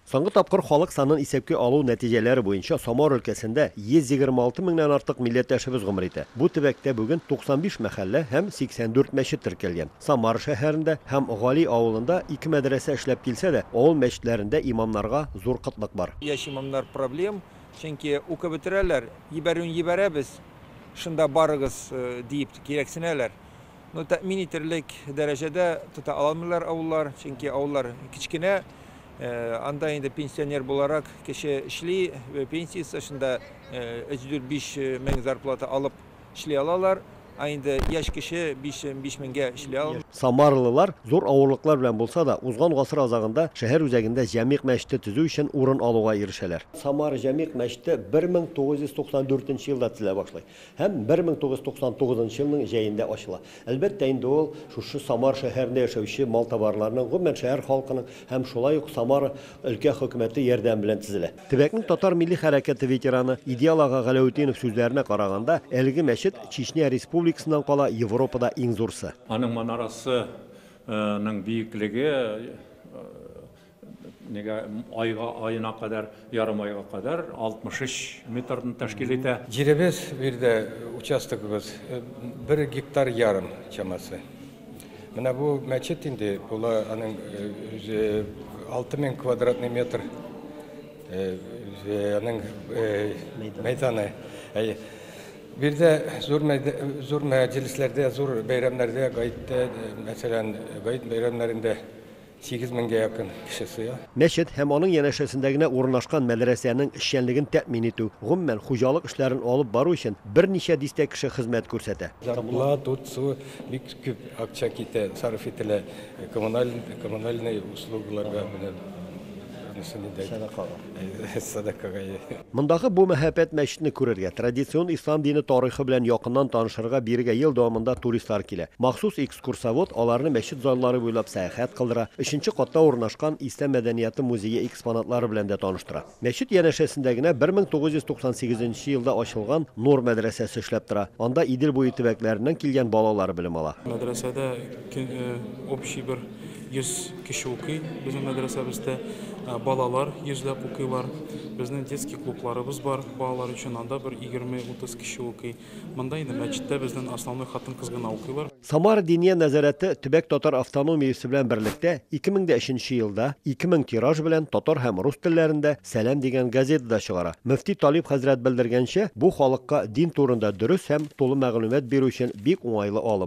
Соңгы тапкыр халык санын исәпкә алу нәтиҗәләре буенча Самар өлкәсендә 126 меңнән артык милләттәшебез гомер итә. Бу төбәктә бүген 95 мәхәллә һәм 84 мәчет теркәлгән. Самар шәһәрендә һәм Гали авылында ике мәдрәсә эшләп килсә дә, авыл мәчетләрендә имамнарга зур кытлык бар. Яшь имамнар проблем, чөнки укып бетерәләр, җибәрүен җибәрәбез, шунда барыгыз диеп кирәксенәләр. Но тәэмин итерлек дәрәҗәдә тота алмыйлар авыллар, чөнки авыллар кечкенә. Анда инде пенсионер буларак кеше эшли, пенсиясе шунда 3-4-5 мең зарплата алып эшли алалар. Ә инде яшь кеше 5 меңгә эшли алмый. Самаралылар зур авырлыклар белән булса да, узган гасыр азагында шәһәр үзәгендә Җәмигъ мәчете төзү өчен урын алуга ирешәләр. Самара Җәмигъ мәчете 1994 елда төзелә башлый. Һәм 1999 елның җәендә ачыла. Әлбәттә инде ул шушы Самар шәһәрендә яшәүче малтабарларның, гомумән шәһәр халкының һәм шулай ук Самара өлкә хөкүмәте ярдәме белән төзелә. Төбәкнең татар милли хәрәкәте ветераны Идеал ага Галәветдинов сүзләренә караганда, әлеге мәчет Чечня Республикасыннан кала Европада иң зурсы. Аның манарасының биеклеге нигә айга аена кадәр, ярым айга кадәр 63 метрны тәшкил итә. Җиребез бирде, участогыбыз 1 гектар ярым чамасы. Менә бу мәчет инде була, аның үзе 6000 квадратный метр аның мәйданы. Биредә зур зур мәҗлесләрдә, зур бәйрәмнәрдә, гаеттә, мәсәлән, гает бәйрәмнәрендә 8 меңгә якын кеше сыя. Мәчет һәм аның янәшәсендә генә урнашкан мәдрәсәнең эшчәнлеген тәэмин итү, гомумән, хуҗалык эшләрен алып бару өчен берничә дистә кеше хезмәт күрсәтә. Зарплата, ут, су бик күп акча китә, сарыф ителә коммуналь, коммунальный услугаларга менә анысын инде Сәдакага. Сәдакага. Мондагы бу мәһабәт мәчетне күрергә, традицион ислам дине тарихы белән якыннан танышырга бирегә ел дәвамында туристлар килә. Махсус экскурсовод аларны мәчет заллары буйлап сәяхәт кылдыра, өченче катта урнашкан Ислам мәдәнияте музее экспонатлары белән дә таныштыра. Мәчет янәшәсендә генә 1998 елда ачылган Нур мәдрәсәсе эшләп тора. Анда Идел буе төбәкләреннән килгән балалар белем ала. Мәдрәсәдә общий бер 100 кеше укый безнең мәдрәсәбездә. Балалар йөзләп укыйлар. Безнең детский клубларыбыз бар балалар өчен, анда бер 20-30 кеше укый. Монда инде мәчеттә безнең основной хатын-кыз гына укыйлар. Самара Диния нәзарәте төбәк татар автономиясе белән берлектә 2003 елда 2000 тираж белән татар һәм рус телләрендә Сәлам дигән газета да чыгара. Мөфти Талип хәзрәт белдергәнчә, бу халыкка дин турында дөрес һәм тулы мәгълүмат бирү өчен бик уңайлы алым.